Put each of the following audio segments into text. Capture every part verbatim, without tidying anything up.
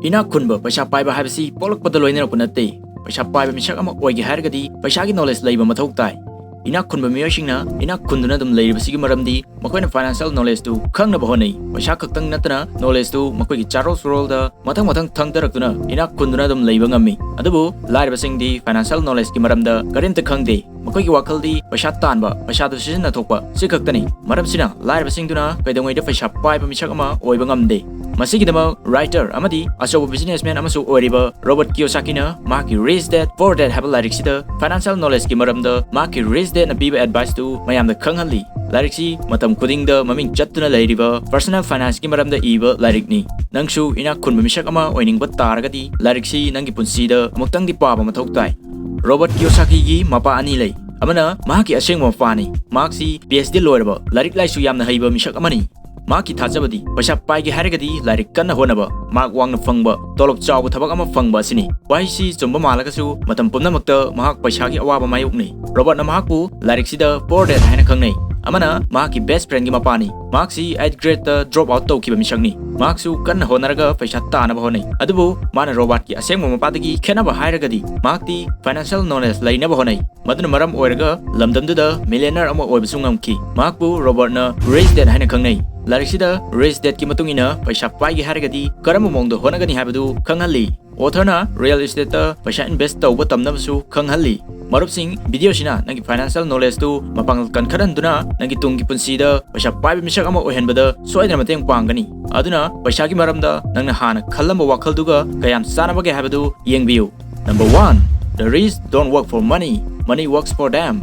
ꯏꯅꯥꯛ ꯈꯨꯟꯕ, ꯄꯩꯁꯥ ꯄꯥꯏꯕ ꯍꯥꯏꯕꯁꯤ ꯄꯣꯛꯂꯛꯄꯗ ꯂꯣꯏꯅꯔꯛꯄ ꯅꯠꯇꯦ꯫ ꯄꯩꯁꯥ ꯄꯥꯏꯕ ꯃꯤꯁꯛ ꯑꯃ ꯑꯣꯏꯒꯦ ꯍꯥꯏꯔꯒꯗꯤ ꯄꯩꯁꯥꯒꯤ knowledge ꯂꯩꯕ ꯃꯊꯧ ꯇꯥꯏ꯫ ꯏꯅꯥꯛ ꯈꯨꯟꯕ ꯃꯤꯑꯣꯏꯁꯤꯡꯅ ꯏꯅꯥꯛ ꯈꯨꯟꯗꯨꯅ ꯑꯗꯨꯝ ꯂꯩꯔꯤꯕꯁꯤꯒꯤ ꯃꯔꯝꯗꯤ ꯃꯈꯣꯏꯅ financial knowledgeꯇꯨ ꯈꯪꯅꯕ ꯍꯣꯠꯅꯩ꯫ ꯄꯩꯁꯥ ꯈꯛꯇꯪ ꯅꯠꯇꯅ knowledgeꯇꯨ ꯃꯈꯣꯏꯒꯤ ꯆꯥꯔꯣꯜ ꯁꯨꯔꯣꯜꯗ ꯃꯊꯪ ꯃꯊꯪ ꯊꯪꯗꯔꯛꯇꯨꯅ ꯏꯅꯥꯛ ꯈꯨꯟꯗꯨꯅ ꯑꯗꯨꯝ ꯂꯩꯕ ꯉꯝꯃꯤ꯫ ꯑꯗꯨꯕꯨ ꯂꯥꯏꯔꯕꯁꯤꯡꯗꯤ financial knowledgeꯀꯤ ꯃꯔꯝꯗ ꯀꯔꯤꯝꯇ ꯈꯪꯗꯦ꯫ ꯃꯈꯣꯏꯒꯤ ꯋꯥꯈꯜꯗꯤ ꯄꯩꯁꯥ ꯇꯥꯟꯕ, ꯄꯩꯁꯥꯗꯨ ꯁꯤꯖꯤꯟꯅꯊꯣꯛꯄ, ꯁꯤ ꯈꯛꯇꯅꯤ꯫ ꯃꯔꯝꯁꯤꯅ ꯂꯥꯏꯔꯕꯁꯤꯡꯗꯨꯅ ꯀꯩꯗꯧꯉꯩꯗ ꯄꯩꯁꯥ ꯄꯥꯏꯕ ꯃꯤꯁꯛ ꯑꯃ ꯑꯣꯏꯕ ꯉꯝꯗꯦ꯫ ꯃꯁꯤꯒꯤꯗꯃꯛ writer ꯑꯃꯗꯤ ꯑꯆꯧꯕ businessman ꯑꯃꯁꯨ ꯑꯣꯏꯔꯤꯕ ꯔꯣꯕꯔꯠ ꯀꯤꯌꯣꯁꯥꯀꯤꯅ ꯃꯍꯥꯛꯀꯤ Rich Dad Poor Dad ꯍꯥꯏꯕ ꯂꯥꯏꯔꯤꯛꯁꯤꯗ financial knowledgeꯀꯤ ꯃꯔꯝꯗ ꯃꯍꯥꯛꯀꯤ Rich Dadꯅ ꯄꯤꯕ adviceꯇꯨ ꯃꯌꯥꯝꯗ ꯈꯪꯍꯜꯂꯤ꯫ ꯂꯥꯏꯔꯤꯛꯁꯤ ꯃꯇꯝ ꯈꯨꯗꯤꯡꯗ ꯃꯃꯤꯡ ꯆꯠꯇꯨꯅ ꯂꯩꯔꯤꯕ personal financeꯀꯤ ꯃꯔꯝꯗ ꯏꯕ ꯂꯥꯏꯔꯤꯛꯅꯤ꯫ ꯅꯪꯁꯨ ꯏꯅꯥꯛ ꯈꯨꯟꯕ ꯃꯤꯁꯛ ꯑꯃ ꯑꯣꯏꯅꯤꯡꯕ ꯇꯥꯔꯒꯗꯤ ꯂꯥꯏꯔꯤꯛꯁꯤ ꯅꯪꯒꯤ ꯄꯨꯟꯁꯤꯗ ꯑꯃꯨꯛꯇꯪꯗꯤ ꯄꯥꯕ ꯃꯊꯧ ꯇꯥꯏ꯫ ꯔꯣꯕꯔꯠ ꯀꯤꯌꯣꯁꯥꯀꯤꯒꯤ ꯃꯄꯥ ꯑꯅꯤ ꯂꯩ꯫ ꯑꯃꯅ ꯃꯍꯥꯛꯀꯤ ꯑꯁꯦꯡꯕ ꯃꯄꯥꯅꯤ꯫ ꯃꯍꯥꯛꯁꯤ PhD ꯂꯣꯏꯔꯕ, ꯂꯥꯏꯔꯤꯛ ꯂꯥꯏꯁꯨ ꯌꯥꯝꯅ ꯍꯩꯕ ꯃꯤꯁꯛ ꯑꯃꯅꯤ꯫ ꯃꯍꯥꯛꯀꯤ ꯊꯥꯖꯕꯗꯤ ꯄꯩꯁꯥ ꯄꯥꯏꯒꯦ ꯍꯥꯏꯔꯒꯗꯤ ꯂꯥꯏꯔꯤꯛ ꯀꯟꯅ ꯍꯣꯠꯅꯕ, ꯃꯥꯔꯛ ꯋꯥꯡꯅ ꯐꯪꯕ, ꯇꯣꯂꯣꯞ ꯆꯥꯎꯕ ꯊꯕꯛ ꯑꯃ ꯐꯪꯕ ꯑꯁꯤꯅꯤ꯫ ꯋꯥꯍꯩꯁꯤ ꯆꯨꯝꯕ ꯃꯥꯜꯂꯒꯁꯨ ꯃꯇꯝ ꯄꯨꯝꯅꯃꯛꯇ ꯃꯍꯥꯛ ꯄꯩꯁꯥꯒꯤ ꯑꯋꯥꯕ ꯃꯥꯌꯣꯛꯅꯩ꯫ ꯔꯣꯕꯔꯠꯅ ꯃꯍꯥꯛꯄꯨ ꯂꯥꯏꯔꯤꯛꯁꯤꯗ Poor Dad ꯍꯥꯏꯅ ꯈꯪꯅꯩ꯫ ꯑꯃꯅ ꯃꯍꯥꯛꯀꯤ best friendꯒꯤ ꯃꯄꯥꯅꯤ꯫ ꯃꯍꯥꯛꯁꯤ eighth gradeꯇ drop out ꯇꯧꯈꯤꯕ ꯃꯤꯁꯛꯅꯤ꯫ ꯃꯍꯥꯛꯁꯨ ꯀꯟꯅ ꯍꯣꯠꯅꯔꯒ ꯄꯩꯁꯥ ꯇꯥꯅꯕ ꯍꯣꯠꯅꯩ꯫ ꯑꯗꯨꯕꯨ ꯃꯥꯅ ꯔꯣꯕꯥꯔꯠꯀꯤ ꯑꯁꯦꯡꯕ ꯃꯄꯥꯗꯒꯤ ꯈꯦꯠꯅꯕ ꯍꯥꯏꯔꯒꯗꯤ ꯃꯍꯥꯛꯇꯤ financial knowledge ꯂꯩꯅꯕ ꯍꯣꯠꯅꯩ꯫ ꯃꯗꯨꯅ ꯃꯔꯝ ꯑꯣꯏꯔꯒ ꯂꯝꯗꯝꯗꯨꯗ millionaire ꯑꯃ ꯑꯣꯏꯕꯁꯨ ꯉꯝꯈꯤ꯫ ꯃꯍꯥꯛꯄꯨ ꯔꯣꯕꯥꯔꯠꯅ Rich Dad ꯍꯥꯏꯅ ꯈꯪꯅꯩ꯫ ꯂꯥꯏꯔꯤꯛꯁꯤꯗ Rich Dadꯀꯤ ꯃꯇꯨꯡ ꯏꯟꯅ ꯄꯩꯁꯥ ꯄꯥꯏꯒꯦ ꯍꯥꯏꯔꯒꯗꯤ ꯀꯔꯝꯕ ꯃꯑꯣꯡꯗ ꯍꯣꯠꯅꯒꯅꯤ ꯍꯥꯏꯕꯗꯨ ꯈꯪꯍꯜꯂꯤ꯫ Authorꯅ real estateꯇ ꯄꯩꯁꯥ invest ꯇꯧꯕ ꯇꯝꯅꯕꯁꯨ ꯈꯪꯍꯜꯂꯤ꯫ ꯃꯔꯨꯞꯁꯤꯡ, videoꯁꯤꯅ ꯅꯪꯒꯤ financial knowledgeꯇꯨ ꯃꯄꯥꯡꯒꯜ ꯀꯟꯈꯠꯍꯟꯗꯨꯅ ꯅꯪꯒꯤ ꯇꯨꯡꯒꯤ ꯄꯨꯟꯁꯤꯗ ꯄꯩꯁꯥ ꯄꯥꯏꯕ ꯃꯤꯁꯛ ꯑꯃ ꯑꯣꯏꯍꯟꯕꯗ ꯁꯣꯏꯗꯅ ꯃꯇꯦꯡ ꯄꯥꯡꯒꯅꯤ꯫ ꯑꯗꯨꯅ ꯄꯩꯁꯥꯒꯤ ꯃꯔꯝꯗ ꯅꯪꯅ ꯍꯥꯟꯅ ꯈꯜꯂꯝꯕ ꯋꯥꯈꯜꯗꯨꯒ ꯀꯌꯥꯝ ꯆꯥꯟꯅꯕꯒꯦ ꯍꯥꯏꯕꯗꯨ ꯌꯦꯡꯕꯤꯌꯨ꯫ Number one, the rich don't work for money, money works for them.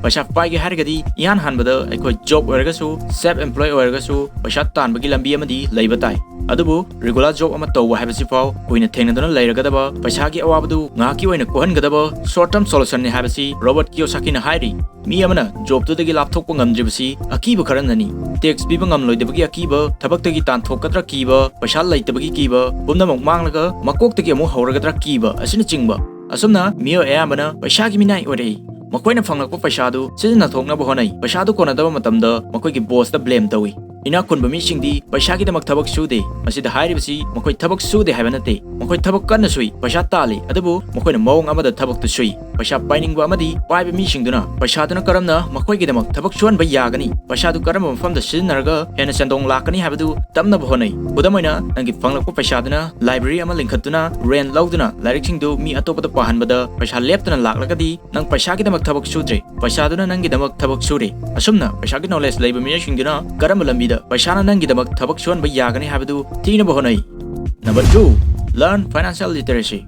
ꯄꯩꯁꯥ ꯄꯥꯏꯒꯦ ꯍꯥꯏꯔꯒꯗꯤ ꯏꯍꯥꯟ ꯍꯥꯟꯕꯗ ꯑꯩꯈꯣꯏ job ꯑꯣꯏꯔꯒꯁꯨ, self employ ꯑꯣꯏꯔꯒꯁꯨ ꯄꯩꯁꯥ ꯇꯥꯟꯕꯒꯤ ꯂꯝꯕꯤ ꯑꯃꯗꯤ ꯂꯩꯕ ꯇꯥꯏ꯫ ꯑꯗꯨꯕꯨ regular job ꯑꯃ ꯇꯧꯕ ꯍꯥꯏꯕꯁꯤꯐꯥꯎ ꯀꯨꯏꯅ ꯊꯦꯡꯅꯗꯨꯅ ꯂꯩꯔꯒꯗꯕ, ꯄꯩꯁꯥꯒꯤ ꯑꯋꯥꯕꯗꯨ ꯉꯥꯏꯍꯥꯛꯀꯤ ꯑꯣꯏꯅ ꯀꯣꯛꯍꯟꯒꯗꯕ short term solutionꯅꯤ ꯍꯥꯏꯕꯁꯤ ꯔꯣꯕꯔꯠ ꯀꯤꯌꯣꯁꯥꯀꯤꯅ ꯍꯥꯏꯔꯤ꯫ ꯃꯤ ꯑꯃꯅ jobꯇꯨꯗꯒꯤ ꯂꯥꯞꯊꯣꯛꯄ ꯉꯝꯗ꯭ꯔꯤꯕꯁꯤ ꯑꯀꯤꯕ ꯈꯔꯅꯅꯤ꯫ Tax ꯄꯤꯕ ꯉꯝꯂꯣꯏꯗꯕꯒꯤ ꯑꯀꯤꯕ, ꯊꯕꯛꯇꯒꯤ ꯇꯥꯟꯊꯣꯛꯀꯗ꯭ꯔꯥ ꯀꯤꯕ, ꯄꯩꯁꯥ ꯂꯩꯇꯕꯒꯤ ꯀꯤꯕ, ꯄꯨꯝꯅꯃꯛ ꯃꯥꯡꯂꯒ ꯃꯀꯣꯛꯇꯒꯤ ꯑꯃꯨꯛ ꯍꯧꯔꯒꯗ꯭ꯔꯥ ꯀꯤꯕ ꯑꯁꯤꯅꯆꯤꯡꯕ꯫ ꯑꯁꯨꯝꯅ ꯃꯤꯑꯣꯏ ꯑꯌꯥꯝꯕꯅ ꯄꯩꯁꯥꯒꯤ ꯃꯤꯅꯥꯏ ꯑꯣꯏꯔꯛꯏ꯫ ꯃꯈꯣꯏꯅ ꯐꯪꯂꯛꯄ ꯄꯩꯁꯥꯗꯨ ꯁꯤꯖꯤꯟꯅꯊꯣꯛꯅꯕ ꯍꯣꯠꯅꯩ꯫ ꯄꯩꯁꯥꯗꯨ ꯀꯣꯟꯅꯗꯕ ꯃꯇꯝꯗ ꯃꯈꯣꯏꯒꯤ bossꯇ blame ꯇꯧꯏ꯫ ꯏꯅꯥꯛ ꯈꯨꯟꯕ ꯃꯤꯁꯤꯡꯗꯤ ꯄꯩꯁꯥꯒꯤꯗꯃꯛ ꯊꯕꯛ ꯁꯨꯗꯦ꯫ ꯃꯁꯤꯗ ꯍꯥꯏꯔꯤꯕꯁꯤ ꯃꯈꯣꯏ ꯊꯕꯛ ꯁꯨꯗꯦ ꯍꯥꯏꯕ ꯅꯠꯇꯦ꯫ ꯃꯈꯣꯏ ꯊꯕꯛ ꯀꯟꯅ ꯁꯨꯏ, ꯄꯩꯁꯥ ꯇꯥꯜꯂꯤ, ꯑꯗꯨꯕꯨ ꯃꯈꯣꯏꯅ ꯃꯑꯣꯡ ꯑꯃꯗ ꯊꯕꯛꯇꯨ ꯁꯨꯏ꯫ ꯄꯩꯁꯥ ꯄꯥꯏꯅꯤꯡꯕ ꯑꯃꯗꯤ ꯄꯥꯏꯕ ꯃꯤꯁꯤꯡꯗꯨꯅ ꯄꯩꯁꯥꯗꯨꯅ ꯀꯔꯝꯅ ꯃꯈꯣꯏꯒꯤꯗꯃꯛ ꯊꯕꯛ ꯁꯨꯍꯟꯕ ꯌꯥꯒꯅꯤ, ꯄꯩꯁꯥꯗꯨ ꯀꯔꯝꯕ ꯃꯐꯝꯗ ꯁꯤꯖꯤꯟꯅꯔꯒ ꯍꯦꯟꯅ ꯁꯦꯟꯗꯣꯡ ꯂꯥꯛꯀꯅꯤ ꯍꯥꯏꯕꯗꯨ ꯇꯝꯅꯕ ꯍꯣꯠꯅꯩ꯫ ꯈꯨꯗꯝ ꯑꯣꯏꯅ, ꯅꯪꯒꯤ ꯐꯪꯂꯛꯄ ꯄꯩꯁꯥꯗꯨꯅ ꯂꯥꯏꯕ꯭ꯔꯦꯔꯤ ꯑꯃ ꯂꯤꯡꯈꯠꯇꯨꯅ, ꯔꯦꯟ ꯂꯧꯗꯨꯅ ꯂꯥꯏꯔꯤꯛꯁꯤꯡꯗꯨ ꯃꯤ ꯑꯇꯣꯞꯄꯗ ꯄꯥꯍꯟꯕꯗ ꯄꯩꯁꯥ ꯂꯦꯞꯇꯅ ꯂꯥꯛꯂꯒꯗꯤ, ꯅꯪ ꯄꯩꯁꯥꯒꯤꯗꯃꯛ ꯊꯕꯛ ꯁꯨꯗ꯭ꯔꯦ, ꯄꯩꯁꯥꯗꯨꯅ ꯅꯪꯒꯤꯗꯃꯛ ꯊꯕꯛ ꯁꯨꯔꯦ꯫ ꯑꯁꯨꯝꯅ ꯄꯩꯁꯥꯒꯤ ꯅꯣꯂꯦꯖ ꯂꯩꯕ ꯃꯤꯑꯣꯏꯁꯤꯡꯗꯨꯅ ꯀꯔꯝꯕ ꯂꯝꯕꯤꯗ ꯄꯩꯁꯥꯅ ꯅꯪꯒꯤꯗꯃꯛ ꯊꯕꯛ ꯁꯨꯍꯟꯕ ꯌꯥꯒꯅꯤ ꯍꯥꯏꯕꯗꯨ ꯊꯤꯅꯕ ꯍꯣꯠꯅꯩ꯫ Number two, learn financial literacy.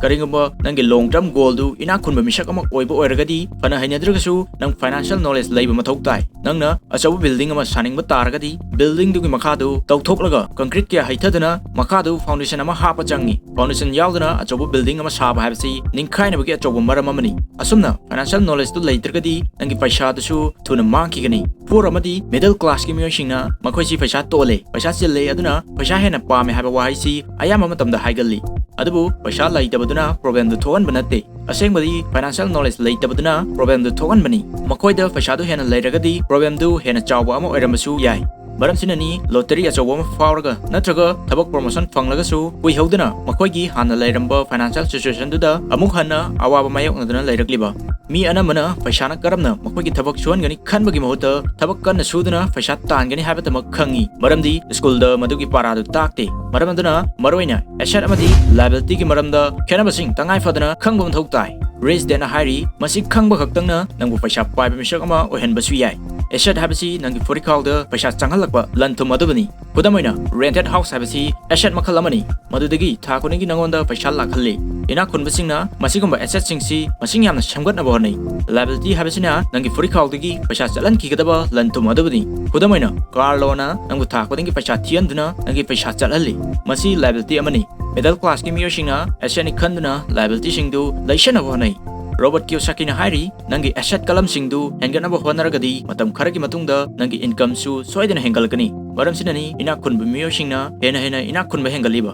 ꯀꯔꯤꯒꯨꯝꯕ ꯅꯪꯒꯤ ꯂꯣꯡ ꯇꯔꯝ ꯒꯣꯜꯗꯨ ꯏꯅꯥꯛ ꯈꯨꯟꯕ ꯃꯤꯁꯛ ꯑꯃ ꯑꯣꯏꯕ ꯑꯣꯏꯔꯒꯗꯤ, ꯐꯅ ꯍꯩꯅꯗ꯭ꯔꯒꯁꯨ ꯅꯪ ꯐꯥꯏꯅꯥꯟꯁꯤꯌꯦꯜ ꯅꯣꯂꯦꯖ ꯂꯩꯕ ꯃꯊꯧ ꯇꯥꯏ꯫ ꯅꯪꯅ ꯑꯆꯧꯕ ꯕꯤꯜꯗꯤꯡ ꯑꯃ ꯁꯥꯅꯤꯡꯕ ꯇꯥꯔꯒꯗꯤ, ꯕꯤꯜꯗꯤꯡꯗꯨꯒꯤ ꯃꯈꯥꯗꯨ ꯇꯧꯊꯣꯛꯂꯒ ꯀꯪꯀ꯭ꯔꯤꯠ ꯀꯌꯥ ꯍꯩꯊꯗꯨꯅ ꯃꯈꯥꯗꯨ ꯐꯥꯎꯟꯗꯦꯁꯟ ꯑꯃ ꯍꯥꯞꯄ ꯆꯪꯏ꯫ ꯐꯥꯎꯟꯗꯦꯁꯟ ꯌꯥꯎꯗꯅ ꯑꯆꯧꯕ ꯕꯤꯜꯗꯤꯡ ꯑꯃ ꯁꯥꯕ ꯍꯥꯏꯕꯁꯤ ꯅꯤꯡꯈꯥꯏꯅꯕꯒꯤ ꯑꯆꯧꯕ ꯃꯔꯝ ꯑꯃꯅꯤ꯫ ꯑꯁꯨꯝꯅ ꯐꯥꯏꯅꯥꯟꯁꯤꯌꯦꯜ ꯅꯣꯂꯦꯖꯇꯨ ꯂꯩꯇ꯭ꯔꯒꯗꯤ ꯅꯪꯒꯤ ꯄꯩꯁꯥꯗꯨꯁꯨ ꯊꯨꯅ ꯃꯥꯡꯈꯤꯒꯅꯤ꯫ ꯄꯨꯋꯔ ꯑꯃꯗꯤ ꯃꯤꯗꯜ ꯀ꯭ꯂꯥꯁꯀꯤ ꯃꯤꯑꯣꯏꯁꯤꯡꯅ ꯃꯈꯣꯏꯁꯤ ꯄꯩꯁꯥ ꯇꯣꯜꯂꯦ, ꯄꯩꯁꯥ ꯆꯤꯜꯂꯦ, ꯑꯗꯨꯅ ꯄꯩꯁꯥ ꯍꯦꯟꯅ ꯄꯥꯝꯃꯦ ꯍꯥꯏꯕ ꯋꯥꯍꯩꯁꯤ ꯑꯌꯥꯝꯕ ꯃꯇꯝꯗ ꯍꯥꯏꯒꯜꯂꯤ꯫ ꯑꯗꯨꯕꯨ ꯄꯩꯁꯥ ꯂꯩꯇꯕꯗꯨꯅ ꯄ꯭ꯔꯣꯕ꯭ꯂꯦꯝꯗꯨ ꯊꯣꯛꯍꯟꯕ ꯅꯠꯇꯦ꯫ ꯑꯁꯦꯡꯕꯗꯤ ꯐꯥꯏꯅꯥꯟꯁꯤꯌꯦꯜ ꯅꯣꯂꯦꯖ ꯂꯩꯇꯕꯗꯨꯅ ꯄ꯭ꯔꯣꯕ꯭ꯂꯦꯝꯗꯨ ꯊꯣꯛꯍꯟꯕꯅꯤ꯫ ꯃꯈꯣꯏꯗ ꯄꯩꯁꯥꯗꯨ ꯍꯦꯟꯅ ꯂꯩꯔꯒꯗꯤ ꯄ꯭ꯔꯣꯕ꯭ꯂꯦꯝꯗꯨ ꯍꯦꯟꯅ ꯆꯥꯎꯕ ꯑꯃ ꯑꯣꯏꯔꯝꯕꯁꯨ ꯌꯥꯏ꯫ ꯃꯔꯝꯁꯤꯅꯅꯤ ꯂꯣꯇꯔꯤ ꯑꯆꯧꯕ ꯑꯃ ꯐꯥꯎꯔꯒ ꯅꯠꯇ꯭ꯔꯒ ꯊꯕꯛ ꯄ꯭ꯔꯣꯃꯣꯁꯟ ꯐꯪꯂꯒꯁꯨ ꯀꯨꯏꯍꯧꯗꯅ ꯃꯈꯣꯏꯒꯤ ꯍꯥꯟꯅ ꯂꯩꯔꯝꯕ ꯐꯥꯏꯅꯥꯟꯁꯤꯌꯦꯜ ꯁꯤꯆꯨꯋꯦꯁꯟꯗꯨꯗ ꯑꯃꯨꯛ ꯍꯟꯅ ꯑꯋꯥꯕ ꯃꯥꯌꯣꯛꯅꯗꯨꯅ ꯂꯩꯔꯛꯂꯤꯕ꯫ ꯃꯤ ꯑꯅꯝꯕꯅ ꯄꯩꯁꯥꯅ ꯀꯔꯝꯅ ꯃꯈꯣꯏꯒꯤ ꯊꯕꯛ ꯁꯨꯍꯟꯒꯅꯤ ꯈꯟꯕꯒꯤ ꯃꯍꯨꯠꯇ ꯊꯕꯛ ꯀꯟꯅ ꯁꯨꯗꯨꯅ ꯄꯩꯁꯥ ꯇꯥꯟꯒꯅꯤ ꯍꯥꯏꯕꯇꯃꯛ ꯈꯪꯏ, ꯃꯔꯝꯗꯤ ꯁ꯭ꯀꯨꯜꯗ ꯃꯗꯨꯒꯤ ꯄꯥꯔꯥꯗꯨ ꯇꯥꯛꯇꯦ꯫ ꯃꯔꯝ ꯑꯗꯨꯅ ꯃꯔꯨꯑꯣꯏꯅ ꯑꯦꯁꯦꯠ ꯑꯃꯗꯤ ꯂꯥꯏꯕꯤꯂꯤꯇꯤꯒꯤ ꯃꯔꯝꯗ ꯈꯦꯠꯅꯕꯁꯤꯡ ꯇꯉꯥꯏ ꯐꯗꯅ ꯈꯪꯕ ꯃꯊꯧ ꯇꯥꯏ꯫ ꯔꯤꯆ ꯗꯦꯗꯅ ꯍꯥꯏꯔꯤ, ꯃꯁꯤ ꯈꯪꯕ ꯈꯛꯇꯪꯅ ꯅꯪꯕꯨ ꯄꯩꯁꯥ ꯄꯥꯏꯕ ꯃꯤꯁꯛ ꯑꯃ ꯑꯣꯏꯍꯟꯕꯁꯨ ꯌꯥꯏ꯫ ꯑꯦꯁꯦꯠ ꯍꯥꯏꯕꯁꯤ ꯅꯪꯒꯤ ꯐꯨꯔꯤꯠꯈꯥꯎꯗ ꯄꯩꯁꯥ ꯆꯪꯍꯜꯂꯛꯄ ꯂꯟ ꯊꯨꯝ ꯑꯗꯨꯕꯨꯅꯤ꯫ ꯈꯨꯗꯝ ꯑꯣꯏꯅ, ꯔꯦꯟꯇꯦꯗ ꯍꯥꯎꯁ ꯍꯥꯏꯕꯁꯤ ꯑꯦꯁꯦꯠ ꯃꯈꯜ ꯑꯃꯅꯤ, ꯃꯗꯨꯗꯒꯤ ꯊꯥ ꯈꯨꯗꯤꯡꯒꯤ ꯅꯉꯣꯟꯗ ꯄꯩꯁꯥ ꯂꯥꯛꯍꯜꯂꯤ꯫ ꯏꯅꯥꯛ ꯈꯨꯟꯕꯁꯤꯡꯅ ꯃꯁꯤꯒꯨꯝꯕ ꯑꯦꯁꯦꯠꯁꯤꯡꯁꯤ ꯃꯁꯤꯡ ꯌꯥꯝꯅ ꯁꯦꯝꯒꯠꯅꯕ ꯍꯣꯠꯅꯩ꯫ ꯂꯥꯏꯕꯤꯂꯤꯇꯤ ꯍꯥꯏꯕꯁꯤꯅ ꯅꯪꯒꯤ ꯐꯨꯔꯤꯠꯈꯥꯎꯗꯒꯤ ꯄꯩꯁꯥ ꯆꯠꯍꯟꯈꯤꯒꯗꯕ ꯂꯟ ꯊꯨꯝ ꯑꯗꯨꯕꯨꯅꯤ꯫ ꯈꯨꯗꯝ ꯑꯣꯏꯅ, ꯀꯥꯔ ꯂꯣꯟꯅ ꯅꯪꯕꯨ ꯊꯥ ꯈꯨꯗꯤꯡꯒꯤ ꯄꯩꯁꯥ ꯊꯤꯍꯟꯗꯨꯅ ꯅꯪꯒꯤ ꯄꯩꯁꯥ ꯆꯠꯍꯜꯂꯤ꯫ ꯃꯁꯤ ꯂꯥꯏꯕꯤꯂꯤꯇꯤ ꯑꯃꯅꯤ꯫ ꯃꯤꯗꯜ ꯀ꯭ꯂꯥꯁꯀꯤ ꯃꯤꯑꯣꯏꯁꯤꯡꯅ ꯑꯦꯁꯦꯠꯅꯤ ꯈꯟꯗꯨꯅ ꯂꯥꯏꯕꯤꯂꯤꯇꯤꯁꯤꯡꯗꯨ ꯂꯩꯁꯟꯅꯕ ꯍꯣꯠꯅꯩ꯫ ꯔꯣꯕꯔꯠ ꯀꯤꯌꯣꯁꯥꯀꯤꯅ ꯍꯥꯏꯔꯤ, ꯅꯪꯒꯤ ꯑꯦꯁꯦꯠ ꯀꯂꯝꯁꯤꯡꯗꯨ ꯍꯦꯟꯒꯠꯅꯕ ꯍꯣꯠꯅꯔꯒꯗꯤ ꯃꯇꯝ ꯈꯔꯒꯤ ꯃꯇꯨꯡꯗ ꯅꯪꯒꯤ ꯏꯟꯀꯝꯁꯨ ꯁꯣꯏꯗꯅ ꯍꯦꯟꯒꯠꯂꯛꯀꯅꯤ꯫ ꯃꯔꯝꯁꯤꯅꯅꯤ ꯏꯅꯥꯛ ꯈꯨꯟꯕ ꯃꯤꯑꯣꯏꯁꯤꯡꯅ ꯍꯦꯟꯅ ꯍꯦꯟꯅ ꯏꯅꯥꯛ ꯈꯨꯟꯕ ꯍꯦꯟꯒꯠꯂꯤꯕ꯫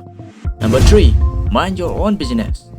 Number three, mind your own business.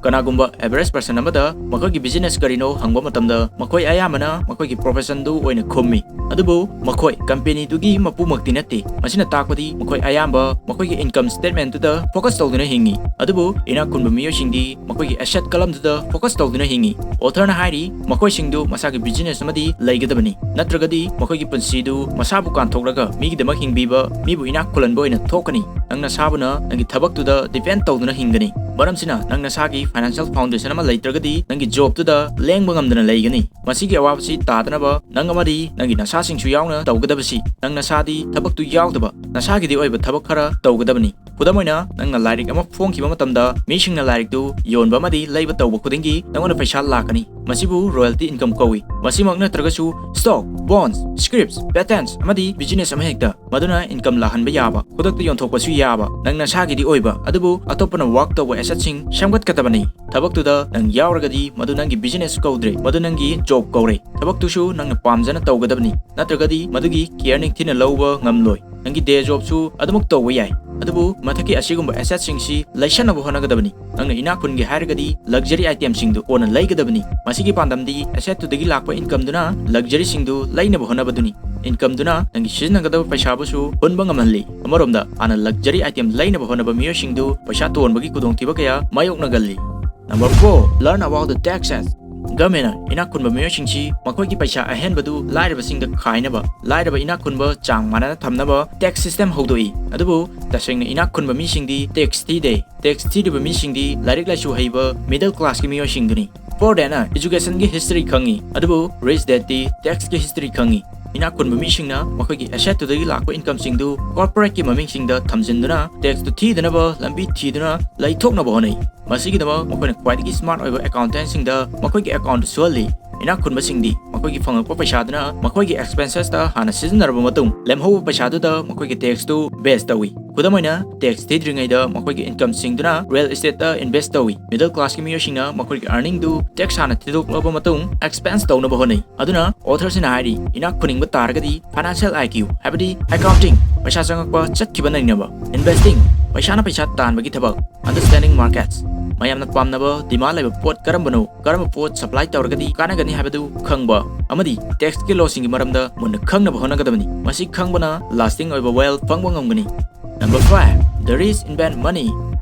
ꯀꯅꯥꯒꯨꯝꯕ ꯑꯦꯚꯔꯦꯖ ꯄꯔꯁꯟ ꯑꯃꯗ ꯃꯈꯣꯏꯒꯤ ꯕꯤꯖꯤꯅꯦꯁ ꯀꯔꯤꯅꯣ ꯍꯪꯕ ꯃꯇꯝꯗ, ꯃꯈꯣꯏ ꯑꯌꯥꯝꯕꯅ ꯃꯈꯣꯏꯒꯤ ꯄ꯭ꯔꯣꯐꯦꯁꯟꯗꯨ ꯑꯣꯏꯅ ꯈꯨꯝꯃꯤ꯫ ꯑꯗꯨꯕꯨ ꯃꯈꯣꯏ ꯀꯝꯄꯦꯅꯤꯗꯨꯒꯤ ꯃꯄꯨꯃꯛꯇꯤ ꯅꯠꯇꯦ꯫ ꯃꯁꯤꯅ ꯇꯥꯛꯄꯗꯤ ꯃꯈꯣꯏ ꯑꯌꯥꯝꯕ ꯃꯈꯣꯏꯒꯤ income statementꯇꯨꯗ focus ꯇꯧꯗꯨꯅ ꯍꯤꯡꯏ꯫ ꯑꯗꯨꯕꯨ ꯏꯅꯥꯛ ꯈꯨꯟꯕ ꯃꯤꯑꯣꯏꯁꯤꯡꯗꯤ ꯃꯈꯣꯏꯒꯤ asset columnꯗꯨꯗ focus ꯇꯧꯗꯨꯅ ꯍꯤꯡꯏ꯫ Authorꯅ ꯍꯥꯏꯔꯤ, ꯃꯈꯣꯏꯁꯤꯡꯗꯨ ꯃꯁꯥꯒꯤ business ꯑꯃꯗꯤ ꯂꯩꯒꯗꯕꯅꯤ, ꯅꯠꯇ꯭ꯔꯒꯗꯤ ꯃꯈꯣꯏꯒꯤ ꯄꯨꯟꯁꯤꯗꯨ ꯃꯁꯥꯕꯨ ꯀꯥꯟꯊꯣꯛꯂꯒ ꯃꯤꯒꯤꯗꯃꯛ ꯍꯤꯡꯕꯤꯕ ꯃꯤꯕꯨ ꯏꯅꯥꯛ ꯈꯨꯜꯍꯟꯕ ꯑꯣꯏꯅ ꯊꯣꯛꯀꯅꯤ꯫ ꯅꯪ ꯅꯁꯥꯕꯨꯅ ꯅꯪꯒꯤ ꯊꯕꯛꯇꯨꯗ depend ꯇꯧꯗꯨꯅ ꯍꯤꯡꯒꯅꯤ꯫ ꯃꯔꯝꯁꯤꯅ ꯅꯪ ꯅꯁꯥꯒꯤ financial foundation ꯑꯃ ꯂꯩꯇ꯭ꯔꯒꯗꯤ ꯅꯪꯒꯤ jobꯇꯨꯗ ꯂꯦꯡꯕ ꯉꯝꯗꯅ ꯂꯩꯒꯅꯤ꯫ ꯃꯁꯤꯒꯤ ꯑꯋꯥꯕꯁꯤ ꯇꯥꯗꯅꯕ ꯅꯪ ꯑꯃꯗꯤ ꯅꯪꯒꯤ ꯅꯁꯥꯁꯤꯡꯁꯨ ꯌꯥꯎꯅ ꯇꯧꯒꯗꯕꯁꯤ ꯅꯪ ꯅꯁꯥꯗꯤ ꯊꯕꯛꯇꯨ ꯌꯥꯎꯗꯕ ꯅꯁꯥꯒꯤꯗꯤ ꯑꯣꯏꯕ ꯊꯕꯛ ꯈꯔ ꯇꯧꯒꯗꯕꯅꯤ꯫ ꯈꯨꯗꯝ ꯑꯣꯏꯅ, ꯅꯪꯅ ꯂꯥꯏꯔꯤꯛ ꯑꯃ ꯐꯣꯡꯈꯤꯕ ꯃꯇꯝꯗ ꯃꯤꯁꯤꯡꯅ ꯂꯥꯏꯔꯤꯛꯇꯨ ꯌꯣꯟꯕ ꯑꯃꯗꯤ ꯂꯩꯕ ꯇꯧꯕ ꯈꯨꯗꯤꯡꯒꯤ ꯅꯪꯉꯣꯟꯗ ꯄꯩꯁꯥ ꯂꯥꯛꯀꯅꯤ꯫ ꯃꯁꯤꯕꯨ royalty income ꯀꯧꯏ꯫ ꯃꯁꯤꯃꯛ ꯅꯠꯇ꯭ꯔꯒꯁꯨ stock, bonds, scripts, patents ꯑꯃꯗꯤ business ꯑꯃꯍꯦꯛꯇ, ꯃꯗꯨꯅ income ꯂꯥꯛꯍꯟꯕ ꯌꯥꯕ, ꯈꯨꯗꯛꯇ ꯌꯣꯟꯊꯣꯛꯄꯁꯨ ꯌꯥꯕ, ꯅꯪ ꯅꯁꯥꯒꯤꯗꯤ ꯑꯣꯏꯕ, ꯑꯗꯨꯕꯨ ꯑꯇꯣꯞꯄꯅ work ꯇꯧꯕ assetꯁꯤꯡ ꯁꯦꯝꯒꯠꯀꯗꯕꯅꯤ꯫ ꯊꯕꯛꯇꯨꯗ ꯅꯪ ꯌꯥꯎꯔꯒꯗꯤ ꯃꯗꯨ ꯅꯪꯒꯤ business ꯀꯧꯗ꯭ꯔꯦ, ꯃꯗꯨ ꯅꯪꯒꯤ job ꯀꯧꯔꯦ꯫ ꯊꯕꯛꯇꯨꯁꯨ ꯅꯪꯅ ꯄꯥꯝꯖꯅ ꯇꯧꯒꯗꯕꯅꯤ, ꯅꯠꯇ꯭ꯔꯒꯗꯤ ꯃꯗꯨꯒꯤ care ꯅꯤꯡꯊꯤꯅ ꯂꯧꯕ ꯉꯝꯂꯣꯏ꯫ ꯅꯪꯒꯤ day jobꯁꯨ ꯑꯗꯨꯃꯛ ꯇꯧꯕ ꯌꯥꯏ, ꯑꯗꯨꯕꯨ ꯃꯊꯛꯀꯤ ꯑꯁꯤꯒꯨꯝꯕ assetꯁꯤꯡꯁꯤ ꯂꯩꯁꯟꯅꯕ ꯍꯣꯠꯅꯒꯗꯕꯅꯤ꯫ ꯅꯪꯅ ꯏꯅꯥꯛ ꯈꯨꯟꯒꯦ ꯍꯥꯏꯔꯒꯗꯤ luxury itemꯁꯤꯡꯗꯨ ꯀꯣꯟꯅ ꯂꯩꯒꯗꯕꯅꯤ꯫ ꯃꯁꯤꯒꯤ ꯄꯥꯟꯗꯝꯗꯤ assetꯇꯨꯗꯒꯤ ꯂꯥꯛꯄ incomeꯗꯨꯅ luxuryꯁꯤꯡꯗꯨ ꯂꯩꯅꯕ ꯍꯣꯠꯅꯕꯗꯨꯅꯤ꯫ Incomeꯗꯨꯅ ꯅꯪꯒꯤ ꯁꯤꯖꯤꯟꯅꯒꯗꯕ ꯄꯩꯁꯥꯕꯨꯁꯨ ꯍꯨꯟꯕ ꯉꯝꯍꯜꯂꯤ꯫ ꯑꯃꯔꯣꯝꯗ, ꯍꯥꯟꯅ luxury item ꯂꯩꯅꯕ ꯍꯣꯠꯅꯕ ꯃꯤꯑꯣꯏꯁꯤꯡꯗꯨ ꯄꯩꯁꯥ ꯇꯣꯟꯕꯒꯤ ꯈꯨꯗꯣꯡꯊꯤꯕ ꯀꯌꯥ ꯃꯥꯌꯣꯛꯅꯒꯜꯂꯤ꯫ Number four, learn about the taxes. Governmentꯅ ꯏꯅꯥꯛ ꯈꯨꯟꯕ ꯃꯤꯑꯣꯏꯁꯤꯡꯁꯤ ꯃꯈꯣꯏꯒꯤ ꯄꯩꯁꯥ ꯑꯍꯦꯟꯕꯗꯨ ꯂꯥꯏꯔꯕꯁꯤꯡꯗ ꯈꯥꯏꯅꯕ, ꯂꯥꯏꯔꯕ ꯏꯅꯥꯛ ꯈꯨꯟꯕ ꯆꯥꯡ ꯃꯥꯟꯅꯅ ꯊꯝꯅꯕ tax system ꯍꯧꯗꯣꯛꯏ꯫ ꯑꯗꯨꯕꯨ ꯇꯁꯦꯡꯅ ꯏꯅꯥꯛ ꯈꯨꯟꯕ ꯃꯤꯁꯤꯡꯗꯤ tax ꯊꯤꯗꯦ꯫ Tax ꯊꯤꯔꯤꯕ ꯃꯤꯁꯤꯡꯗꯤ ꯂꯥꯏꯔꯤꯛ ꯂꯥꯏꯁꯨ ꯍꯩꯕ middle classꯀꯤ ꯃꯤꯑꯣꯏꯁꯤꯡꯗꯨꯅꯤ꯫ Poor Dadꯅ educationꯒꯤ history ꯈꯪꯉꯤ, ꯑꯗꯨꯕꯨ Rich Dadꯇꯤ taxꯀꯤ history ꯈꯪꯉꯤ꯫ ꯏꯅꯥꯛ ꯈꯨꯟꯕ ꯃꯤꯁꯤꯡꯅ ꯃꯈꯣꯏꯒꯤ assetꯇꯨꯗꯒꯤ ꯂꯥꯛꯄ incomeꯁꯤꯡꯗꯨ corporateꯀꯤ ꯃꯃꯤꯡꯁꯤꯡꯗ ꯊꯝꯖꯤꯟꯗꯨꯅ taxꯇꯨ ꯊꯤꯗꯅꯕ ꯂꯝꯕꯤ ꯊꯤꯗꯨꯅ ꯂꯩꯊꯣꯛꯅꯕ ꯍꯣꯠꯅꯩ꯫ ꯃꯁꯤꯒꯤꯗꯃꯛ ꯃꯈꯣꯏꯅ ꯈ꯭ꯋꯥꯏꯗꯒꯤ smart ꯑꯣꯏꯕ accountantꯁꯤꯡꯗ ꯃꯈꯣꯏꯒꯤ accountꯇꯨ ꯁꯨꯍꯜꯂꯤ꯫ ꯏꯅꯥꯛ ꯈꯨꯟꯕꯁꯤꯡꯗꯤ ꯃꯈꯣꯏꯒꯤ ꯐꯪꯂꯛꯄ ꯄꯩꯁꯥꯗꯨꯅ ꯃꯈꯣꯏꯒꯤ expensesꯇ ꯍꯥꯟꯅ ꯁꯤꯖꯤꯟꯅꯔꯕ ꯃꯇꯨꯡ, ꯂꯦꯝꯍꯧꯕ ꯄꯩꯁꯥꯗꯨꯗ ꯃꯈꯣꯏꯒꯤ taxꯇꯨ base ꯇꯧꯏ꯫ ꯈꯨꯗꯝ ꯑꯣꯏꯅ, tax ꯊꯤꯗ꯭ꯔꯤꯉꯩꯗ ꯃꯈꯣꯏꯒꯤ incomeꯁꯤꯡꯗꯨꯅ real estateꯇ invest ꯇꯧꯏ꯫ Middle classꯀꯤ ꯃꯤꯑꯣꯏꯁꯤꯡꯅ ꯃꯈꯣꯏꯒꯤ earningꯗꯨ tax ꯍꯥꯟꯅ ꯊꯤꯗꯣꯛꯂꯕ ꯃꯇꯨꯡ expense ꯇꯧꯅꯕ ꯍꯣꯠꯅꯩ꯫ ꯑꯗꯨꯅ authorꯁꯤꯅ ꯍꯥꯏꯔꯤ, ꯏꯅꯥꯛ ꯈꯨꯟꯅꯤꯡꯕ ꯇꯥꯔꯒꯗꯤ financial IQ, ꯍꯥꯏꯕꯗꯤ accounting, ꯄꯩꯁꯥ ꯆꯪꯉꯛꯄ ꯆꯠꯈꯤꯕ ꯅꯩꯅꯕ, investing, ꯄꯩꯁꯥꯅ ꯄꯩꯁꯥ ꯇꯥꯟꯕꯒꯤ ꯊꯕꯛ, understanding markets, ꯃꯌꯥꯝꯅ ꯄꯥꯝꯅꯕ demand ꯂꯩꯕ ꯄꯣꯠ ꯀꯔꯝꯕꯅꯣ, ꯀꯔꯝꯕ ꯄꯣꯠ supply ꯇꯧꯔꯒꯗꯤ ꯀꯥꯟꯅꯒꯅꯤ ꯍꯥꯏꯕꯗꯨ ꯈꯪꯕ ꯑꯃꯗꯤ tax ꯀꯤ law ꯁꯤꯡꯒꯤ ꯃꯔꯝꯗ ꯃꯨꯟꯅ ꯈꯪꯅꯕ ꯍꯣꯠꯅꯒꯗꯕꯅꯤ꯫ ꯃꯁꯤ ꯈꯪꯕꯅ lasting ꯑꯣꯏꯕ wealth ꯐꯪꯕ ꯉꯝꯒꯅꯤ꯫ Number five, The Rich Invent Money꯫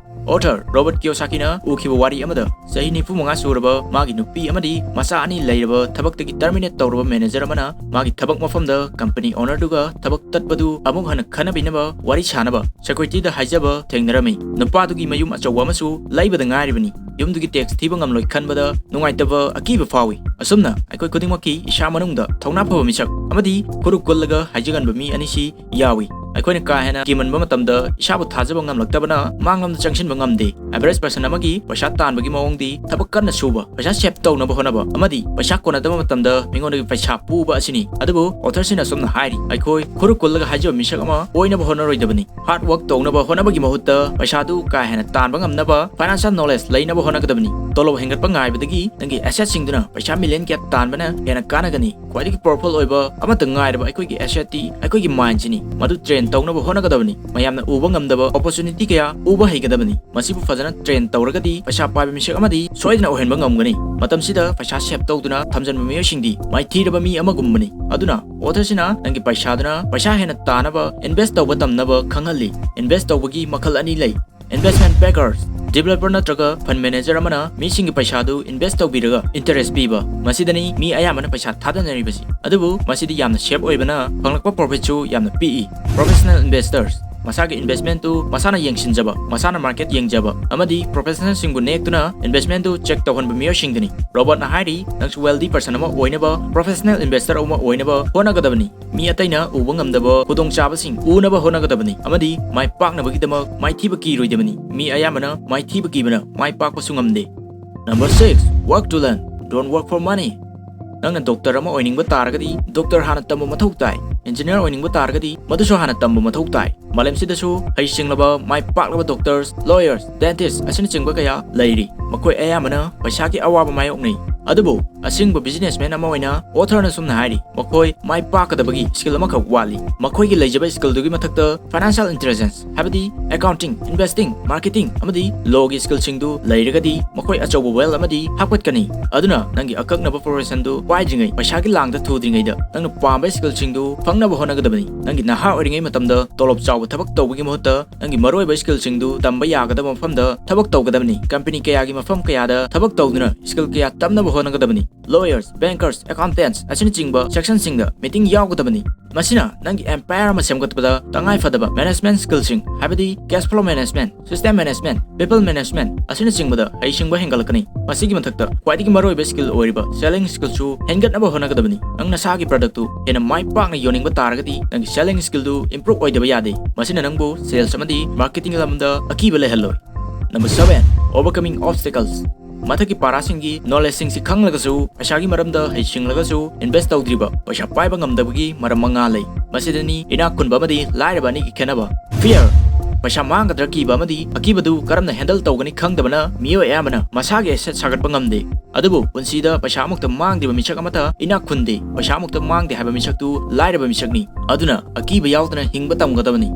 Author Robert Kiyosaki ꯅ ꯎꯈꯤꯕ ꯋꯥꯔꯤ ꯑꯃꯗ, ꯆꯍꯤ ꯅꯤꯐꯨ ꯃꯉꯥ ꯁꯨꯔꯕ ꯃꯥꯒꯤ ꯅꯨꯄꯤ ꯑꯃꯗꯤ ꯃꯆꯥ ꯑꯅꯤ ꯂꯩꯔꯕ ꯊꯕꯛꯇꯒꯤ terminate ꯇꯧꯔꯕ manager ꯑꯃꯅ ꯃꯥꯒꯤ ꯊꯕꯛ ꯃꯐꯝꯗ company owner ꯗꯨꯒ ꯊꯕꯛ ꯇꯠꯄꯗꯨ ꯑꯃꯨꯛ ꯍꯟꯅ ꯈꯟꯅꯕꯤꯅꯕ ꯋꯥꯔꯤ ꯁꯥꯅꯕ security ꯗ ꯍꯥꯏꯖꯕ ꯊꯦꯡꯅꯔꯝꯃꯤ꯫ ꯅꯨꯄꯥꯗꯨꯒꯤ ꯃꯌꯨꯝ ꯑꯆꯧꯕ ꯑꯃꯁꯨ ꯂꯩꯕꯗ ꯉꯥꯏꯔꯤꯕꯅꯤ꯫ ꯌꯨꯝꯗꯨꯒꯤ tax ꯊꯤꯕ ꯉꯝꯂꯣꯏ ꯈꯟꯕꯗ ꯅꯨꯡꯉꯥꯏꯇꯕ ꯑꯀꯤꯕ ꯐꯥꯎꯏ꯫ ꯑꯁꯨꯝꯅ ꯑꯩꯈꯣꯏ ꯈꯨꯗꯤꯡꯃꯛꯀꯤ ꯏꯁꯥ ꯃꯅꯨꯡꯗ ꯊꯧꯅꯥ ꯐꯕ ꯃꯤꯁꯛ ꯑꯃꯗꯤ ꯈꯨꯔꯨ ꯀꯨꯜꯂꯒ ꯍꯥꯏꯖꯒꯟꯕ ꯃꯤ ꯑꯅꯤꯁꯤ ꯌꯥꯎꯏ꯫ ꯑꯩꯈꯣꯏꯅ ꯀꯥ ꯍꯦꯟꯅ ꯀꯤꯃꯟꯕ ꯃꯇꯝꯗ ꯏꯁꯥꯕꯨ ꯊꯥꯖꯕ ꯉꯝꯂꯛꯇꯕꯅ ꯃꯥꯡꯂꯣꯝꯗ ꯆꯪꯁꯤꯟꯕ ꯉꯝꯗꯦ꯫ Average person ꯑꯃꯒꯤ ꯄꯩꯁꯥ ꯇꯥꯟꯕꯒꯤ ꯃꯑꯣꯡꯗꯤ ꯊꯕꯛ ꯀꯟꯅ ꯁꯨꯕ, ꯄꯩꯁꯥ save ꯇꯧꯅꯕ ꯍꯣꯠꯅꯕ ꯑꯃꯗꯤ ꯄꯩꯁꯥ ꯀꯣꯟꯅꯗꯕ ꯃꯇꯝꯗ ꯃꯤꯉꯣꯟꯗꯒꯤ ꯄꯩꯁꯥ ꯄꯨꯕ ꯑꯁꯤꯅꯤ꯫ ꯑꯗꯨꯕꯨ author ꯁꯤꯅ ꯑꯁꯨꯝꯅ ꯍꯥꯏꯔꯤ, ꯑꯩꯈꯣꯏ ꯈꯨꯔꯨ ꯀꯨꯜꯂꯒ ꯍꯥꯏꯖꯕ ꯃꯤꯁꯛ ꯑꯃ ꯑꯣꯏꯅꯕ ꯍꯣꯠꯅꯔꯣꯏꯗꯕꯅꯤ꯫ Hard work ꯇꯧꯅꯕ ꯍꯣꯠꯅꯕꯒꯤ ꯃꯍꯨꯠꯇ ꯄꯩꯁꯥꯗꯨ ꯀꯥ ꯍꯦꯟꯅ ꯇꯥꯟꯕ ꯉꯝꯅꯕ financial knowledge ꯂꯩꯅꯕ ꯍꯣꯠꯅꯒꯗꯕꯅꯤ꯫ ꯇꯣꯂꯣꯞ ꯍꯦꯟꯒꯠꯄ ꯉꯥꯏꯕꯗꯒꯤ ꯅꯪꯒꯤ asset ꯁꯤꯡꯗꯨꯅ ꯄꯩꯁꯥ million ꯀꯌꯥ ꯇꯥꯟꯕꯅ ꯍꯦꯟꯅ ꯀꯥꯟꯅꯒꯅꯤ꯫ ꯈ꯭ꯋꯥꯏꯗꯒꯤ powerful ꯑꯣꯏꯕ ꯑꯃꯠꯇ ꯉꯥꯏꯔꯕ ꯑꯩꯈꯣꯏꯒꯤ asset ꯇꯤ ꯑꯩꯈꯣꯏꯒꯤ mind ꯁꯤꯅꯤ꯫ ꯃꯗꯨ train ꯇꯧꯅꯕ ꯍꯣꯠꯅꯒꯗꯕꯅꯤ꯫ ꯃꯌꯥꯝꯅ ꯎꯕ ꯉꯝꯗꯕ opportunity ꯀꯌꯥ ꯎꯕ ꯍꯩꯒꯗꯕꯅꯤ꯫ ꯃꯁꯤꯕꯨ ꯐꯖꯅ train ꯇꯧꯔꯒꯗꯤ ꯄꯩꯁꯥ ꯄꯥꯏꯕ ꯃꯤꯁꯛ ꯑꯃꯗꯤ ꯁꯣꯏꯗꯅ ꯑꯣꯏꯍꯟꯕ ꯉꯝꯒꯅꯤ꯫ ꯃꯇꯝꯁꯤꯗ ꯄꯩꯁꯥ save ꯇꯧꯗꯨꯅ ꯊꯝꯖꯤꯟꯕ ꯃꯤꯑꯣꯏꯁꯤꯡꯗꯤ ꯃꯥꯏꯊꯤꯔꯕ ꯃꯤ ꯑꯃꯒꯨꯝꯕꯅꯤ꯫ ꯑꯗꯨꯅ author ꯁꯤꯅ ꯅꯪꯒꯤ ꯄꯩꯁꯥꯗꯨꯅ ꯄꯩꯁꯥ ꯍꯦꯟꯅ ꯇꯥꯅꯕ invest ꯇꯧꯕ ꯇꯝꯅꯕ ꯈꯪꯍꯜꯂꯤ꯫ Invest ꯇꯧꯕꯒꯤ ꯃꯈꯜ ꯑꯅꯤ ꯂꯩ꯫ Investment bankers, developer ꯅꯠꯇ꯭ꯔꯒ fund manager ꯑꯃꯅ ꯃꯤꯁꯤꯡꯒꯤ ꯄꯩꯁꯥꯗꯨ invest ꯇꯧꯕꯤꯔꯒ interest ꯄꯤꯕ꯫ ꯃꯁꯤꯗꯅꯤ ꯃꯤ ꯑꯌꯥꯝꯕꯅ ꯄꯩꯁꯥ ꯊꯥꯗꯅꯔꯤꯕꯁꯤ꯫ ꯑꯗꯨꯕꯨ ꯃꯁꯤꯗꯤ ꯌꯥꯝꯅ safe ꯑꯣꯏꯕꯅ ꯐꯪꯂꯛꯄ profit ꯁꯨ ꯌꯥꯝꯅ ꯄꯤꯛꯏ꯫ Professional investors, ꯃꯁꯥꯒꯤ investment ꯇꯨ ꯃꯁꯥꯅ ꯌꯦꯡꯁꯤꯟꯖꯕ, ꯃꯁꯥꯅ market ꯌꯦꯡꯖꯕ ꯑꯃꯗꯤ professional ꯁꯤꯡꯕꯨ ꯅꯦꯛꯇꯨꯅ investment ꯇꯨ check ꯇꯧꯍꯟꯕ ꯃꯤꯑꯣꯏꯁꯤꯡꯗꯨꯅꯤ꯫ Robert ꯅ ꯍꯥꯏꯔꯤ, ꯅꯪꯁꯨ wealthy person ꯑꯃ ꯑꯣꯏꯅꯕ, professional investor ꯑꯃ ꯑꯣꯏꯅꯕ ꯍꯣꯠꯅꯒꯗꯕꯅꯤ꯫ ꯃꯤ ꯑꯇꯩꯅ ꯎꯕ ꯉꯝꯗꯕ ꯈꯨꯗꯣꯡꯆꯥꯕꯁꯤꯡ ꯎꯅꯕ ꯍꯣꯠꯅꯒꯗꯕꯅꯤ ꯑꯃꯗꯤ ꯃꯥꯏ ꯄꯥꯛꯅꯕꯒꯤꯗꯃꯛ ꯃꯥꯏꯊꯤꯕ ꯀꯤꯔꯣꯏꯗꯕꯅꯤ꯫ ꯃꯤ ꯑꯌꯥꯝꯕꯅ ꯃꯥꯏꯊꯤꯕ ꯀꯤꯕꯅ ꯃꯥꯏ ꯄꯥꯛꯄꯁꯨ ꯉꯝꯗꯦ꯫ Number six, work to learn, don't work for money꯫ ꯅꯪꯅ doctor ꯑꯃ ꯑꯣꯏꯅꯤꯡꯕ ꯇꯥꯔꯒꯗꯤ doctor ꯍꯥꯟꯅ ꯇꯝꯕ ꯃꯊꯧ ꯇꯥꯏ꯫ Engineer ꯑꯣꯏꯅꯤꯡꯕ ꯇꯥꯔꯒꯗꯤ ꯃꯗꯨꯁꯨ ꯍꯥꯟꯅ ꯇꯝꯕ ꯃꯊꯧ ꯇꯥꯏ꯫ ꯃꯥꯂꯦꯝꯁꯤꯗꯁꯨ ꯍꯩꯁꯤꯡꯂꯕ, ꯃꯥꯏ ꯄꯥꯛꯂꯕ doctors, lawyers, dentists ꯑꯁꯤꯅꯆꯤꯡꯕ ꯀꯌꯥ ꯂꯩꯔꯤ꯫ ꯃꯈꯣꯏ ꯑꯌꯥꯝꯕꯅ ꯄꯩꯁꯥꯒꯤ ꯑꯋꯥꯕ ꯃꯥꯌꯣꯛꯅꯩ꯫ ꯑꯗꯨꯕꯨ ꯑꯁꯦꯡꯕ businessman ꯑꯃ ꯑꯣꯏꯅ authorꯅ ꯁꯨꯝꯅ ꯍꯥꯏꯔꯤ, ꯃꯈꯣꯏ ꯃꯥꯏ ꯄꯥꯛꯀꯗꯕꯒꯤ skill ꯑꯃꯈꯛ ꯋꯥꯠꯂꯤ꯫ ꯃꯈꯣꯏꯒꯤ ꯂꯩꯖꯕ skillꯗꯨꯒꯤ ꯃꯊꯛꯇ financial intelligence, ꯍꯥꯏꯕꯗꯤ accounting, investing, marketing ꯑꯃꯗꯤ lawꯒꯤ skillꯁꯤꯡꯗꯨ ꯂꯩꯔꯒꯗꯤ ꯃꯈꯣꯏ ꯑꯆꯧꯕ wealth ꯑꯃꯗꯤ ꯍꯥꯞꯀꯠꯀꯅꯤ꯫ ꯑꯗꯨꯅ ꯅꯪꯒꯤ ꯑꯀꯛꯅꯕ professionꯗꯨ ꯄꯥꯏꯗ꯭ꯔꯤꯉꯩ, ꯄꯩꯁꯥꯒꯤ ꯂꯥꯡꯗ ꯊꯨꯗ꯭ꯔꯤꯉꯩꯗ ꯅꯪꯅ ꯄꯥꯝꯕ skillꯁꯤꯡꯗꯨ ꯐꯪꯅꯕ ꯍꯣꯠꯅꯒꯗꯕꯅꯤ꯫ ꯅꯪꯒꯤ ꯅꯍꯥ ꯑꯣꯏꯔꯤꯉꯩ ꯃꯇꯝꯗ ꯇꯣꯂꯣꯞ ꯆꯥꯎꯕ ꯊꯕꯛ ꯇꯧꯕꯒꯤ ꯃꯍꯨꯠꯇ ꯅꯪꯒꯤ ꯃꯔꯨꯑꯣꯏꯕ skillꯁꯤꯡꯗꯨ ꯇꯝꯕ ꯌꯥꯒꯗꯕ ꯃꯐꯝꯗ ꯊꯕꯛ ꯇꯧꯒꯗꯕꯅꯤ꯫ Company ꯀꯌꯥꯒꯤ ꯃꯐꯝ ꯀꯌꯥꯗ ꯊꯕꯛ ꯇꯧꯗꯨꯅ skill ꯀꯌꯥ ꯇꯝꯅꯕ ꯍꯣꯠꯅꯒꯗꯕꯅꯤ꯫ Lawyers, bankers, accountants ꯑꯁꯤꯅꯆꯤꯡꯕ sectionꯁꯤꯡꯗ meeting ꯌꯥꯎꯒꯗꯕꯅꯤ꯫ ꯃꯁꯤꯅ ꯅꯪꯒꯤ empire ꯑꯃ ꯁꯦꯝꯒꯠꯄꯗ ꯇꯉꯥꯏ ꯐꯗꯕ management skillꯁꯤꯡ, ꯍꯥꯏꯕꯗꯤ cash flow management, system management, people management ꯑꯁꯤꯅꯆꯤꯡꯕꯗ ꯍꯩꯁꯤꯡꯕ ꯍꯦꯟꯒꯠꯂꯛꯀꯅꯤ꯫ ꯃꯁꯤꯒꯤ ꯃꯊꯛꯇ ꯈ꯭ꯋꯥꯏꯗꯒꯤ ꯃꯔꯨꯑꯣꯏꯕ skill ꯑꯣꯏꯔꯤꯕ selling skillꯁꯨ ꯍꯦꯟꯒꯠꯅꯕ ꯍꯣꯠꯅꯒꯗꯕꯅꯤ꯫ ꯅꯪ ꯅꯁꯥꯒꯤ productꯇꯨ ꯍꯦꯟꯅ ꯃꯥꯏ ꯄꯥꯛꯅ ꯌꯣꯟꯅꯤꯡꯕ ꯇꯥꯔꯒꯗꯤ ꯅꯪꯒꯤ selling skillꯗꯨ improve ꯑꯣꯏꯗꯕ ꯌꯥꯗꯦ꯫ ꯃꯁꯤꯅ ꯅꯪꯕꯨ sales ꯑꯃꯗꯤ marketing ꯂꯝꯗ ꯑꯀꯤꯕ ꯂꯩꯍꯜꯂꯣꯏ꯫ Number seven, overcoming obstacles꯫ ꯃꯊꯛꯀꯤ ꯄꯥꯔꯥꯁꯤꯡꯒꯤ knowledgeꯁꯤꯡꯁꯤ ꯈꯪꯂꯒꯁꯨ, ꯄꯩꯁꯥꯒꯤ ꯃꯔꯝꯗ ꯍꯩꯁꯤꯡꯂꯒꯁꯨ invest ꯇꯧꯗ꯭ꯔꯤꯕ ꯄꯩꯁꯥ ꯄꯥꯏꯕ ꯉꯝꯗꯕꯒꯤ ꯃꯔꯝ ꯃꯉꯥ ꯂꯩ꯫ ꯃꯁꯤꯗꯅꯤ ꯏꯅꯥꯛ ꯈꯨꯟꯕ ꯑꯃꯗꯤ ꯂꯥꯏꯔꯕ ꯑꯅꯤꯒꯤ ꯈꯦꯠꯅꯕ꯫ Fear, ꯄꯩꯁꯥ ꯃꯥꯡꯒꯗ꯭ꯔꯥ ꯀꯤꯕ ꯑꯃꯗꯤ ꯑꯀꯤꯕꯗꯨ ꯀꯔꯝꯅ handle ꯇꯧꯒꯅꯤ ꯈꯪꯗꯕꯅ ꯃꯤꯑꯣꯏ ꯑꯌꯥꯝꯕꯅ ꯃꯁꯥꯒꯤ asset ꯁꯥꯒꯠꯄ ꯉꯝꯗꯦ꯫ ꯑꯗꯨꯕꯨ ꯄꯨꯟꯁꯤꯗ ꯄꯩꯁꯥ ꯑꯃꯨꯛꯇ ꯃꯥꯡꯗ꯭ꯔꯤꯕ ꯃꯤꯁꯛ ꯑꯃꯠꯇ ꯏꯅꯥꯛ ꯈꯨꯟꯗꯦ꯫ ꯄꯩꯁꯥ ꯑꯃꯨꯛꯇ ꯃꯥꯡꯗꯦ ꯍꯥꯏꯕ ꯃꯤꯁꯛꯇꯨ ꯂꯥꯏꯔꯕ ꯃꯤꯁꯛꯅꯤ꯫ ꯑꯗꯨꯅ ꯑꯀꯤꯕ ꯌꯥꯎꯗꯅ ꯍꯤꯡꯕ ꯇꯝꯒꯗꯕꯅꯤ꯫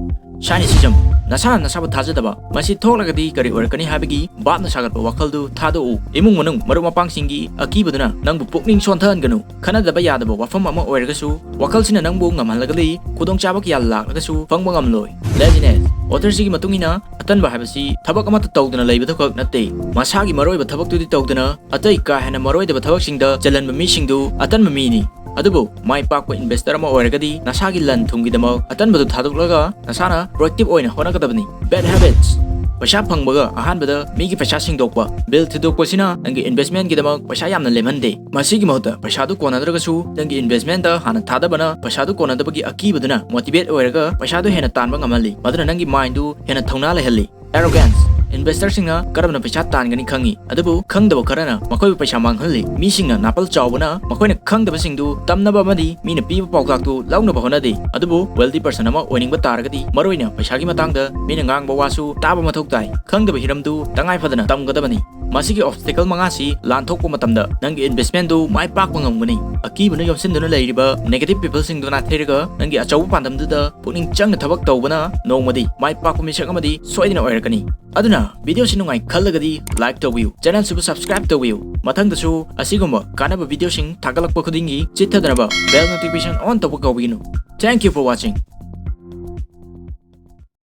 Cynicism, ꯅꯁꯥꯅ ꯅꯁꯥꯕꯨ ꯊꯥꯖꯗꯕ꯫ ꯃꯁꯤ ꯊꯣꯛꯂꯒꯗꯤ ꯀꯔꯤ ꯑꯣꯏꯔꯛꯀꯅꯤ ꯍꯥꯏꯕꯒꯤ ꯚꯥꯞꯅ ꯁꯥꯒꯠꯄ ꯋꯥꯈꯜꯗꯨ ꯊꯥꯗꯣꯛꯎ꯫ ꯏꯃꯨꯡ ꯃꯅꯨꯡ, ꯃꯔꯨꯞ ꯃꯄꯥꯡꯁꯤꯡꯒꯤ ꯑꯀꯤꯕꯗꯨꯅ ꯅꯪꯕꯨ ꯄꯨꯛꯅꯤꯡ ꯁꯣꯟꯊꯍꯟꯒꯅꯨ꯫ ꯈꯟꯅꯗꯕ ꯌꯥꯗꯕ ꯋꯥꯐꯝ ꯑꯃ ꯑꯣꯏꯔꯒꯁꯨ, ꯋꯥꯈꯜꯁꯤꯅ ꯅꯪꯕꯨ ꯉꯝꯍꯜꯂꯒꯗꯤ ꯈꯨꯗꯣꯡꯆꯥꯕ ꯀꯌꯥ ꯂꯥꯛꯂꯒꯁꯨ ꯐꯪꯕ ꯉꯝꯂꯣꯏ꯫ Laziness, authorꯁꯤꯒꯤ ꯃꯇꯨꯡ ꯏꯟꯅ, ꯑꯇꯟꯕ ꯍꯥꯏꯕꯁꯤ ꯊꯕꯛ ꯑꯃꯠꯇ ꯇꯧꯗꯅ ꯂꯩꯕꯗꯨꯈꯛ ꯅꯠꯇꯦ, ꯃꯁꯥꯒꯤ ꯃꯔꯨꯑꯣꯏꯕ ꯊꯕꯛꯇꯨꯗꯤ ꯇꯧꯗꯅ ꯑꯇꯩ ꯀꯥ ꯍꯦꯟꯅ ꯃꯔꯨꯑꯣꯏꯗꯕ ꯊꯕꯛꯁꯤꯡꯗ ꯆꯤꯜꯍꯟꯕ ꯃꯤꯁꯤꯡꯗꯨ ꯑꯇꯟꯕ ꯃꯤꯅꯤ꯫ ꯑꯗꯨꯕꯨ ꯃꯥꯏ ꯄꯥꯛꯄ investor ꯑꯃ ꯑꯣꯏꯔꯒꯗꯤ ꯅꯁꯥꯒꯤ ꯂꯟ ꯊꯨꯝꯒꯤꯗꯃꯛ ꯑꯇꯟꯕꯗꯨ ꯊꯥꯗꯣꯛꯂꯒ ꯅꯁꯥꯅ proactive ꯑꯣꯏꯅ ꯍꯣꯠꯅꯒꯗꯕꯅꯤ꯫ Bad habits, ꯄꯩꯁꯥ ꯐꯪꯕꯒ ꯑꯍꯥꯟꯕꯗ ꯃꯤꯒꯤ ꯄꯩꯁꯥ ꯁꯤꯡꯗꯣꯛꯄ꯫ Bill ꯊꯤꯗꯣꯛꯄꯁꯤꯅ ꯅꯪꯒꯤ investmentꯒꯤꯗꯃꯛ ꯄꯩꯁꯥ ꯌꯥꯝꯅ ꯂꯦꯝꯍꯟꯗꯦ꯫ ꯃꯁꯤꯒꯤ ꯃꯍꯨꯠꯇ ꯄꯩꯁꯥꯗꯨ ꯀꯣꯟꯅꯗ꯭ꯔꯒꯁꯨ ꯅꯪꯒꯤ investmentꯇ ꯍꯥꯟꯅ ꯊꯥꯗꯕꯅ ꯄꯩꯁꯥꯗꯨ ꯀꯣꯟꯅꯗꯕꯒꯤ ꯑꯀꯤꯕꯗꯨꯅ motivate ꯑꯣꯏꯔꯒ ꯄꯩꯁꯥꯗꯨ ꯍꯦꯟꯅ ꯇꯥꯟꯕ ꯉꯝꯍꯜꯂꯤ꯫ ꯃꯗꯨꯅ ꯅꯪꯒꯤ mindꯗꯨ ꯍꯦꯟꯅ ꯊꯧꯅꯥ ꯂꯩꯍꯜꯂꯤ꯫ Arrogance, investorꯁꯤꯡꯅ ꯀꯔꯝꯅ ꯄꯩꯁꯥ ꯇꯥꯟꯒꯅꯤ ꯈꯪꯏ, ꯑꯗꯨꯕꯨ ꯈꯪꯗꯕ ꯈꯔꯅ ꯃꯈꯣꯏꯕꯨ ꯄꯩꯁꯥ ꯃꯥꯡꯍꯜꯂꯤ꯫ ꯃꯤꯁꯤꯡꯅ ꯅꯥꯄꯜ ꯆꯥꯎꯕꯅ ꯃꯈꯣꯏꯅ ꯈꯪꯗꯕꯁꯤꯡꯗꯨ ꯇꯝꯅꯕ ꯑꯃꯗꯤ ꯃꯤꯅ ꯄꯤꯕ ꯄꯥꯎꯇꯥꯛꯇꯨ ꯂꯧꯅꯕ ꯍꯣꯠꯅꯗꯦ꯫ ꯑꯗꯨꯕꯨ wealthy person ꯑꯃ ꯑꯣꯏꯅꯤꯡꯕ ꯇꯥꯔꯒꯗꯤ ꯃꯔꯨꯑꯣꯏꯅ ꯄꯩꯁꯥꯒꯤ ꯃꯇꯥꯡꯗ ꯃꯤꯅ ꯉꯥꯡꯕ ꯋꯥꯁꯨ ꯇꯥꯕ ꯃꯊꯧ ꯇꯥꯏ꯫ ꯈꯪꯗꯕ ꯍꯤꯔꯝꯗꯨ ꯇꯉꯥꯏ ꯐꯗꯅ ꯇꯝꯒꯗꯕꯅꯤ꯫ ꯃꯁꯤꯒꯤ obstacle ꯃꯉꯥꯁꯤ ꯂꯥꯟꯊꯣꯛꯄ ꯃꯇꯝꯗ ꯅꯪꯒꯤ investmentꯗꯨ ꯃꯥꯏ ꯄꯥꯛꯄ ꯉꯝꯒꯅꯤ꯫ ꯑꯀꯤꯕꯅ ꯌꯣꯝꯁꯤꯟꯗꯨꯅ ꯂꯩꯔꯤꯕ negative peopleꯁꯤꯡꯗꯨ ꯅꯥꯊꯩꯔꯒ ꯅꯪꯒꯤ ꯑꯆꯧꯕ ꯄꯥꯟꯗꯝꯗꯨꯗ ꯄꯨꯛꯅꯤꯡ ꯆꯪꯅ ꯊꯕꯛ ꯇꯧꯕꯅ ꯅꯣꯡꯃꯗꯤ ꯃꯥꯏ ꯄꯥꯛꯄ ꯃꯤꯁꯛ ꯑꯃꯗꯤ ꯁꯣꯏꯗꯅ ꯑꯣꯏꯔꯛꯀꯅꯤ꯫ ꯑꯗꯨꯅ videoꯁꯤ ꯅꯨꯡꯉꯥꯏ ꯈꯜꯂꯒꯗꯤ like ꯇꯧꯕꯤꯌꯨ, channelꯁꯤꯕꯨ subscribe ꯇꯧꯕꯤꯌꯨ꯫ ꯃꯊꯪꯗꯁꯨ ꯑꯁꯤꯒꯨꯝꯕ ꯀꯥꯟꯅꯕ videoꯁꯤꯡ ꯊꯥꯒꯠꯂꯛꯄ ꯈꯨꯗꯤꯡꯒꯤ ꯆꯤꯠꯊꯗꯅꯕ bell notification on ꯇꯧꯕ ꯀꯥꯎꯕꯤꯒꯅꯨ꯫ Thank you for watching.